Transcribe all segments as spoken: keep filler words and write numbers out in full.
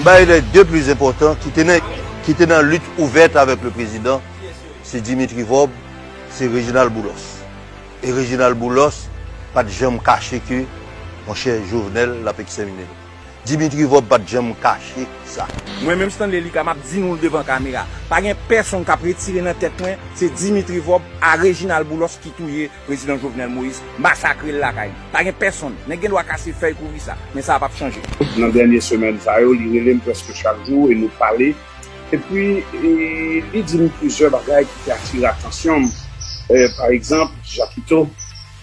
Parmi les deux plus importants ki te nan, ki te nan lit ouvèt avèk le président, se Dimitri Vorbe, se Reginald Boulos. E Reginald Boulos pa t janm kache ke, monchè, Jovenel l ap ekstèmine l. Dimitri Vorbe pa t janm kache sa. Mwen menm Stanley Lika m ap di nou l devan kamera. Pa gen pèsonn k ap retire nan tèt mwen, se Dimitri Vorbe a Reginald Boulos ki touye Prezidan Jovenel Moïse, masakre l lakay li. Pa gen pèsonn. Nèg gen dwa kase fèy kouvri sa, men sa p ap chanje. Nan dènye semèn sa yo, li rele m prèske chak jou e nou pale. Epi, e, li di m plizyè bagay ki te atire atansyon m. E, pa egzanp, Jakito,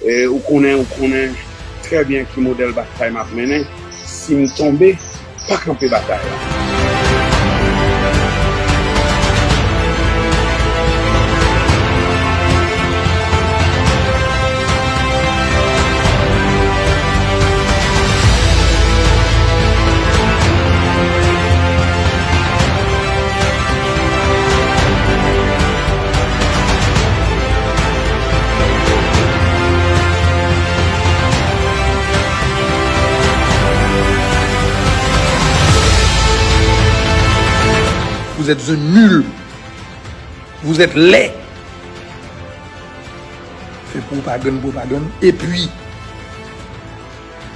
e, ou konnen, ou konnen trè byen ki modèl batay m ap mennen. Si m tonbe, pa kanpe batay la. Vous êtes un nul. Vous êtes laid. Fè pwopagann, pwopagann. Epi,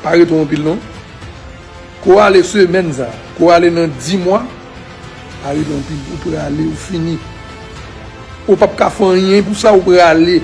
pa rete anpil non. Ko ale semèn sa, ko ale nan di mwa, pa rete anpil. Ou prale, ou fini. Ou p ap ka fè anyen pou sa, ou prale.